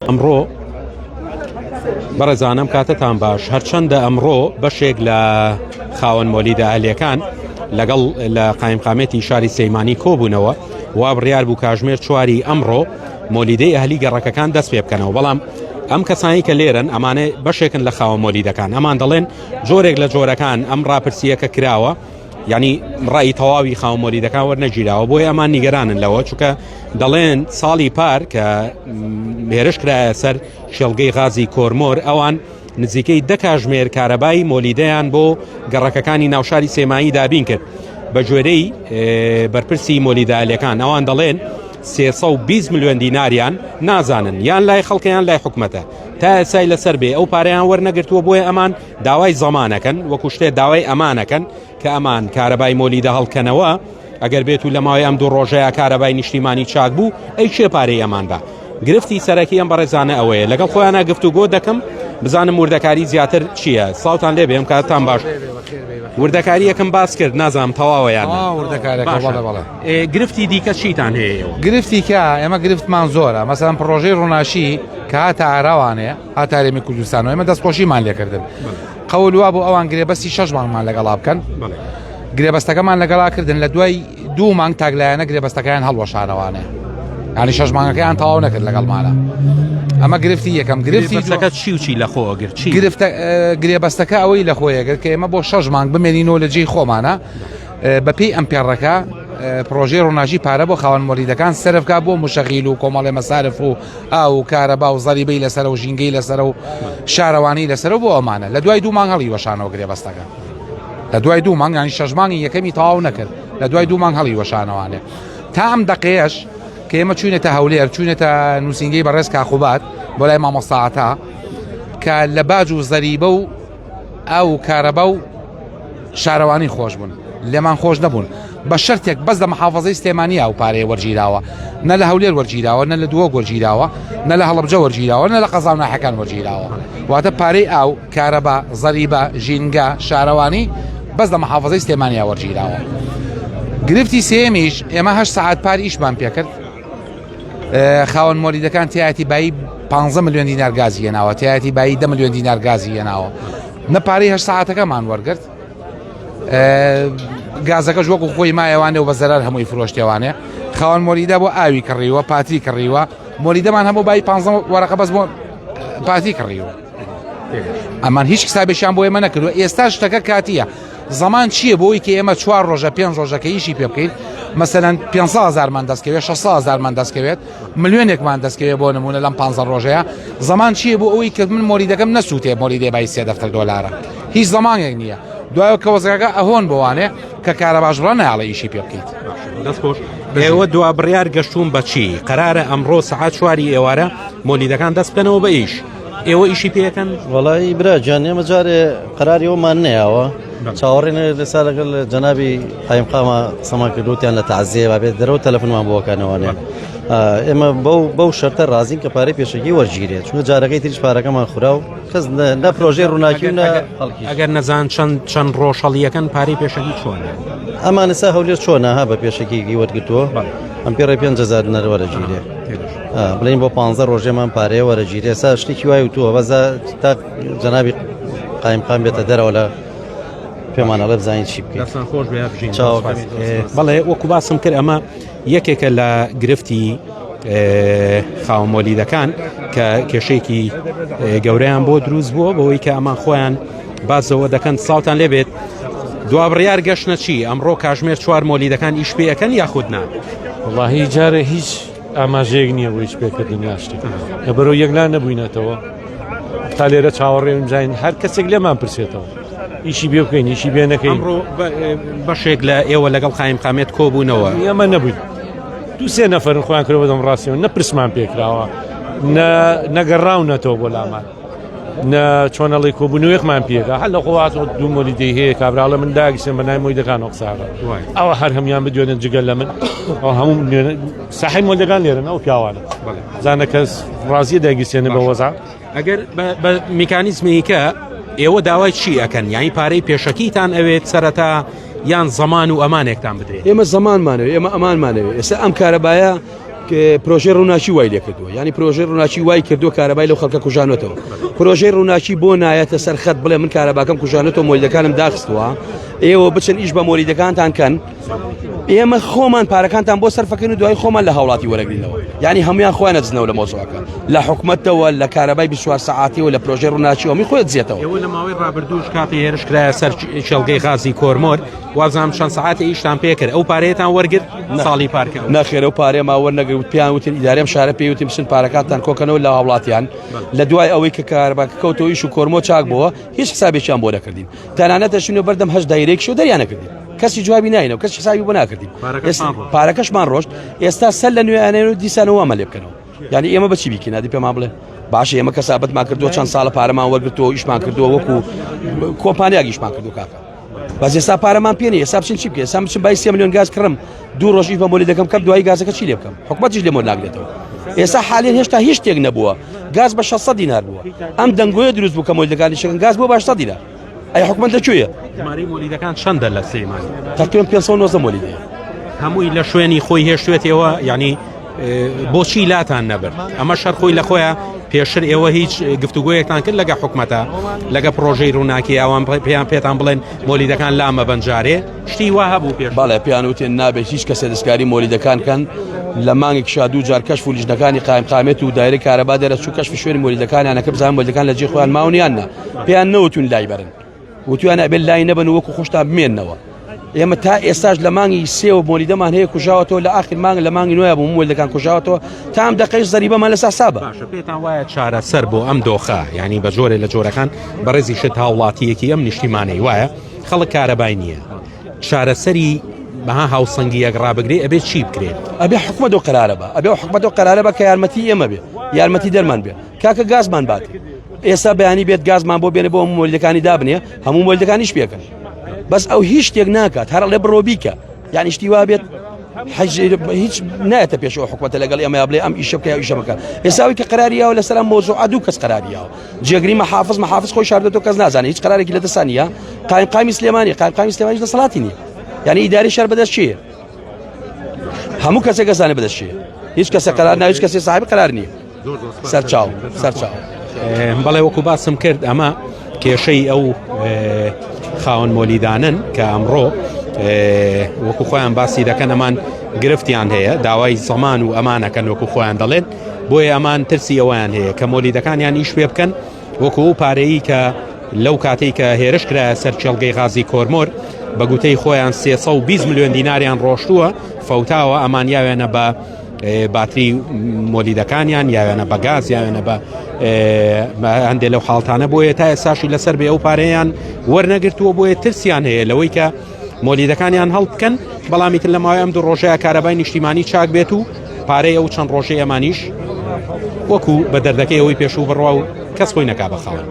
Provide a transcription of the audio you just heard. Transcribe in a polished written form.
ئەمڕۆ بەڕێزانم کاتتان باش هەرچەندە ئەمڕۆ بەشێک لە خاوەن مۆلیدە ئەهلیەکان لەگەڵ لە قایمقامێتی شاری سەیمانی کۆبوونەوە و بڕیار بوو کاژمێر چواری ئەمڕۆ مۆلیدەی ئەهلی گەڕەکەکان دەست پێ بکەنەوە بەڵام ئەم کەسانی کە لێرن ئەمانە بەشێکن لە خاوە مۆلیدەکان ئەمان دەڵێن جۆرێک لە جۆرەکان ئەم ڕاپرسیەکە کراوە یعنی ڕای تەواوی خاوە مۆلیدەکان وەرنەگیراوە بۆیە ئەمان نیگەرانن لەوە چونکە دەڵێن ساڵی پار کە هێرش کرایە سەر شێڵگەی غازی کۆرمۆر ئەوان نزیکەی دە کاژمێر کارەبای مۆلیدەیان بۆ گەڕەکەکانی ناوشاری سێمایی دابین کرد بە گوێرەی بەرپرسی مۆلیدالەکان ئەوان دەڵێن 320 میلیۆن دیناریان نازانن یان لای خەڵکیان لای حکومەتە تا ئێسای لەسەر بێ ئەو پارەیان وەرنەگرتووە بۆیە ئەمان داوای زەمانەکەن وەکو شتێ داوای ئەمانەکەن کە ئەمان کارەبای مۆلیدە هەڵکەنەوە ئەگەر بێت و لە ماوەی ئەم دوو ڕۆژەیە کارەبای نیشتیمانی چاک بوو ئەی کێ پارەی ئەمان بە گرفتی سەرەکی ئەم بەڕێزانە ئەوەیە لەگەڵ خۆیانە گفتوگۆ دەکەم بزانم وردەکاری زیاتر چییە ساوتان لێ بێم کاتتان باش وردەکاریەکەم باس کرد نازانم تەواوە یان گرفتی دیکە چیتان هەیە گرفتی کە ئێمە گرفتمان زۆرە مەسەلەن پڕۆژەی ڕووناشی کە هاتە ئاراوانێ هاتە هەرێمی کوردستان و ئێمە دەستخۆشیمان لێکردن قەول وا بۆ ئەوان گرێبەستی شەش مانگمان لەگەڵا بکەن گرێبەستەکەمان لەگەڵا کردن لە دوای دوو مانگ تاکلایەنە گرێبەستەکەیان هەڵوەشانەوانێ ینی شەش مانگەکەیان تەواو نەکرد لەگەڵمانە ئەمە گرفتی یەکەم گرفتی گرفتەکە چی و چی لە خۆگرت چی گرفتە گرێبەستەکە ئەوەی لە خۆیەگەر کە ئێمە بۆ شەش مانگ بمێنینەوە لە جێی خۆمانە بەپێی ئەم پێڕەکە پرۆژەی ڕووناژی پارە بۆ خاوەن مۆلیدەکان سەرفکا بۆ مشەغیل و کۆمەڵێ مەسارف و ئاو و کارەبا و زەریبەی لەسەر و ژینگەی لەسەر و شارەوانی لەسەر بۆ ئەمانە لە دوای دوو مانگ هەڵی وەشانەوە گرێبەستەکە لە دوای دوو مانگ ینی شەش مانگی یەکەمی تەواو نەکرد لە دوای دوو مانگ هەڵی وەشانەوانێ تا ئەم دەقەیەش کە ئێمە چوینەتە هەولێر چوینەتە نووسینگەی بەڕێز کاخوبات بۆ لای مامۆستاعتا کە لە باج و زەریبە و ئاو و کارەبا و شارەوانی خۆش بوون لێمان خۆش نەبوون بە شەرتێک بەس لە محافظەی سلێمانی ئەو پارەیە وەرگیراوە نە لە هەولێر وەرگیراوە نە لە دووە وەرگیراوە نە لە هەڵەبجە وەرگیراوە نە لە قەزا و ناحەکان وەرگیراوە واتە پارەی ئاو کارەبا زەریبە ژینگە شارەوانی بەس لە محافظەی سلێمانیا وەرگیراوە گرفتی سێمیش ئێمە هەشت سەعات پار ئیشمان پێکرد خاوەن مۆلیدەکان تایەتی بایی 15 میلیۆن دینار گازی هێناوە تایەتی بایی 10 میلیۆن دینار گازی هێناوە نە پارەی هەشت سەعاتەکەمان وەرگرت گازەکەش وەکو خۆی مایەوانێ و بە زەرار هەمووی فرۆشتێوانێ خاوەن مۆلیدە بۆ ئاوی کڕیوە پاتری کڕیوە مۆلیدەمان هەموو بای 15 وەرەقە بەس بۆ پاتی کڕیوە ئەمان هیچ حسابێکیان بۆ ئێمە نەکردووە ئێستا شتەکە کاتیە زەمان چییە بۆی کە ئێمە چوار ڕۆژە پێنج ڕۆژەکە ئیشی پێ بکەین مەسەلەن 500 هزارمان دەستکەوێت 600 هزارمان دەستکەوێت ملیۆنێکمان دەستکەوێت بۆ نمونە لەم 15 ڕۆژەیە زەمان چییە بۆ ئەوەی کە من مۆریدەکەم نەسووتێ مۆریدێ بای سێ دەفتەر دۆلارە هیچ زەمانێک نییە دوایەوە کە وەزەکە ئەهۆن بۆوانێ کە کارەباش بڕە نایڵێ ئیشی پێ بکەیت دەست خۆش ئێوە دوا بڕیار گەشتوون بەچی قەرارە ئەمڕۆ سەعات چواری ئێوارە مۆلیدەکان دەست بکەنەوە بە ئیش ئێوە ئیشی پێەکەن؟ وەڵی برا گیان ئێمە جارێ قەراری ئەومان نەیاوە چاوەڕێن لەسا لەگەڵ جەنابی قایمقامە قسەمان کردوتیان لە تەعزیە بابێت دەرەوە تەلەفۆنمان بۆکانەوانێ ئێمە بەو بەو شەرتە ڕازین کە پارەی پێشەکی وەرگیرێت چونکە جارەکەی تریش پارەکەمان خورا و کەس نە پرۆژەی ڕووناکی و نە خەڵکی ئەگەر نەزان چەند چەند ڕۆژهەڵیەکەن پارەی پێشەکی چۆنە ئەمان ئێستا هەولێر چۆنە ها بە پێشەکی وەرگرتووە ئەم پێڕێ 5000 دینار وەرەگیرێ بڵین بۆ پ ڕۆژێمان پارەیە وەرەگیرێ سا شتێکی وای وتووە بەزە تا جەنابی قایمقام بێتە دەرەوە لە پێمان ئەڵێ بزانین چی بکەین دەستان خۆش بێ بژین بەڵێ وەکو باسم کرد ئەمە یەکێکە لە گرفتی خاوەن مۆلیدەکان کە کێشەیەکی گەورەیان بۆ دروست بووە بەوەی کە ئەمان خۆیان بازەوە دەکەن ساوتان لێبێت دوا بڕیار گەشتە چی ئەمڕۆ کاژمێر چوار مۆلیدەکان ئیش پێەکەن یاخود نا وڵی جارێ هیچ ئاماژەیەک نییە بۆ هیچ پێکردن یا شتێک لەبەرەوە یەکلا نەبووینەتەوە تا لێرە چاوەڕێ بزانین هەر کەسێک لێمان پرسێتەوە ئیشی بێ بکەین ئیشی بێ نەکەین ئەمڕۆ بەشێک لە ئێوە لەگەڵ قایم قامێت کۆبوونەوە ئێمە نەبووین دوو سێ نەفەرن خۆیان کردەوە بەدەم ڕاستیەوە نە پرسمان پێکراوە نە نەگەڕاونەتەوە بۆ لامان نە چۆنەڵی کۆبوونەوەیەکمان پێکا هەر لە خۆواتەوە دوو مۆلیدەی هەیە کابراڵە من داگیسێن بە نای مۆیدەکان قساغە ئەوە هەر هەموان بدوێنن جگە لە من ئەو هەموو ساحی مۆلدەکان لێرن ئەو پیاوانە زانە کەس ڕازیە داگیسێنە بە وەزع ئەگەر بە میکانیزمێکە ئێوە داوای چی ئەکەن یانی پارەی پێشەکیتان ئەوێت سەرەتا یان زەمان و ئەمانێکتان بدرێت ئێمە زەمانمانەوە ئێمە ئەمانمانەوێت ئێستا ئەم کارەبایە. پرۆژەی ڕووناکی وای لێکردووە یعنی پرۆژەی ڕووناکی وای کردووە کارەبای لەو خەڵکە کوژانەتەوە پرۆژەی ڕووناکی بۆ نایەتە سەر خەت بڵێ من کارەباکەم کوژانەتەوە مۆلیدەکانم داخستووە ئێوە بچن ئیش بە مۆلیدەکانتان کەن ئێمە خۆمان پارەکانتان بۆ سەرفەکەن و دوای خۆمان لە هاوڵاتی وەرەگرینەوە یعنی هەمویان خۆیان دەدزنەوە لە مۆزوعەکە لە حکومەتەوە لە کارەبای 24 سەعاتیەوە لە پرۆژەی ڕووناکیەوە می خۆی دزێتەوە. ئێوە لە ماوەی ڕابردووش کاتی هێرش کرایە سەر کێڵگەی غازی کۆرمۆر وابزانم چەند سەعاتێ ئیشتان پێ کرد ئەو پارەیەتان وەرگرت ساڵی پارکە نەخێر ئەو پارەیەمان وەرنەگرت پێیان وتین ئیدارەی ئەم شارە پێی وتین بچن پارەکانتان کۆکەنەوە لە هاوڵاتیان لە دوای ئەوەی کە کارەباکە کەوتەوە ئیش و کۆرمۆ چاک بووە هیچ حسابێکیان بۆ نەکردین تەنانەت دەچوینە بەردەم هەشت دایرەیەکیش و دەریان نەکردین کەسی جوابی ناینەوە کەس حسابی بۆ ناکردین پارەکەشمان ڕۆشت ئێستا سەر لە نوێیانێن و دیسانەوە وامان لێ بکەنەوە یعنی ئێمە بەچی بیکەین ئەدی پێمان بڵێ باشە ئێمە کەسابەتمان کردووە چەند ساڵە پارەمان وەرگرتووە ئیشمان کردووە وەکو کۆمپانیاک ئیشمان کردو کاکە بەس ئێستا پارەمان پێ نیە ئێستا بچین چی بکەین ئێستا بچم بای سێ ملیۆن گاز کڕم دوو ڕۆژ ئیش بە مۆلی دەکەم کەم دوایی گازەکە چی لێ بکەم حکومەتیش لێ مۆر ناگرێتەوە ئێستا حالێن هێشتا هیچ شتێک نەبووە گاز بە 600 دینار بووە ئەم دەنگۆیە دروست بوو کە مۆلیدەکانی شکن گاز بۆ بە 800 دینار ئەی حکومەت لە کوێیە ژمارەی مۆلیدەکان چەندە لە سلێمانی تقریبا 519 مۆلیدەیە هەمووی لە شوێنی خۆی هێشتێتەوە یعنی بۆچی لاتان نەبرد ئەمە شەر خۆی لە خۆیان پێشتر ئێوە هیچ گفتوگۆیەکتان کرد لەگە حکومەتە لەگە پرۆژەی ڕووناکی ئەوان پێیان پێتان بڵێن مۆلیدەکان لامە بەنجارێ شتی وا هەبوو پێش بەڵێ پێیان وتێن نابێت هیچ کەسێ دەستکاری مۆلیدەکان کەن لە مانگێک شا دوو جار کەشف و لیژنەکانی قایمقامێت و دایرەی کارەبا دەرەچوو کەشفی شوێنی مۆلیدەکانیانەکە بزانن مۆلیدەکان لە جێی خۆیان ماون یان نا پێیان نەوتون لای بەرن وتویانە ئەبێت لای نەبن وەکو خۆشتان بمێنەوە ئێمە تا ئێستاش لە مانگی سێوە مۆلیدەمان هەیە کوژاوەتەوە لە ئاخر مانگ لە مانگی نوێ بوو مۆلیدەکان کوژاوەتەوە تا ئەم دەقەیش زەریبەمان لەسەر حسابە. باشە پێتان وایە چارەسەر بۆ ئەم دۆخە یانی بە جۆرێ لە جۆرەکان بەڕێزیشت هاوڵاتییەکی ئەم نیشتیمانەی وایە خەڵک کارەبای نییە چارەسەری بەها هاوسەنگی یەک ڕابگرێ ئەبێ چی بکرێت؟ ئەبێ حکومەت ئەو قەرارە بە ئەبێ حکومەت ئەو قەرارە بە کە یارمەتی ئێمە بێ یارمەتی دەرمان بێ کاکە گازمان باتێ ئێستا بەیانی بێت گازمان بۆ بێنێ بۆ هەموو مۆلیدەکانی دابنێ هەموو مۆلیدەکانیش پێکەن بەس ئەو هیچ شتێک ناکات هەر ئەڵێ بڕۆ بیکە یعنی شتی وا بێت هیچ نایەتە پێشەوە حکومەتە لەگەڵ ئێمە بڵێ ئەم ئیشە بکە ئیشە بکە ئێساوی کە قەراری یاوە لەسەر ئەم مۆزوعە دوو کەس قەراری یاوە جێگری محافظ محافظ خۆی شاردێتەوە کەس نازانێت هیچ قەرارێکی لە دەستان نییە قایمقامی سلێمانی قایمقامی سلێمانیش دەسەڵاتی نییە یعنی ئیداری شار بەدەست چییە هەموو کەسێک ئەزانێ بەدەست چییە هیچ کەسە قەرار نا هیچ کەسێ صاحب قەرار نییە سەرچاو سەرچاو بەڵێ وەکو باسم کرد ئەمە کێشەی ئەو خاوەن مۆلیدانن کە ئەمڕۆ وەکو خۆیان باسی دەکەن ئەمان گرفتیان هەیە داوای زەمان و ئەمانەکەن وەکو خۆیان دەڵێن بۆیە ئەمان ترسی ئەویان هەیە کە مۆلیدەکانیان ئیش پێ بکەن وەکو ئەو پارەیە کە لەو کاتێک کە هێرش کرایە سەر کێڵگەی غازی کۆرمۆر بە گوتەی خۆیان 320 میلیۆن دیناریان ڕۆشتووە فەوتاوە ئەمان یاوێنە بە باتری مۆلیدەکانیان یاوێنە بە گاز یاوێنە بە هەندێک لەو حاڵتانە بۆیە تا ئێساشی لەسەر بێ ئەو پارەیان وەرنەگرتووە بۆیە ترسیان هەیە لەوەی کە مۆلیدەکانیان هەڵبکەن بەڵامی تر لە ماوەی ئەم دوو ڕۆژەیە کارەبای نیشتیمانی چاک بێت و پارەی ئەو چەند ڕۆژەی ئەمانیش وەکو بە دەردەکەی ئەوەی پێشوو بڕوا و کەس خۆی نەکا بە خاوەن.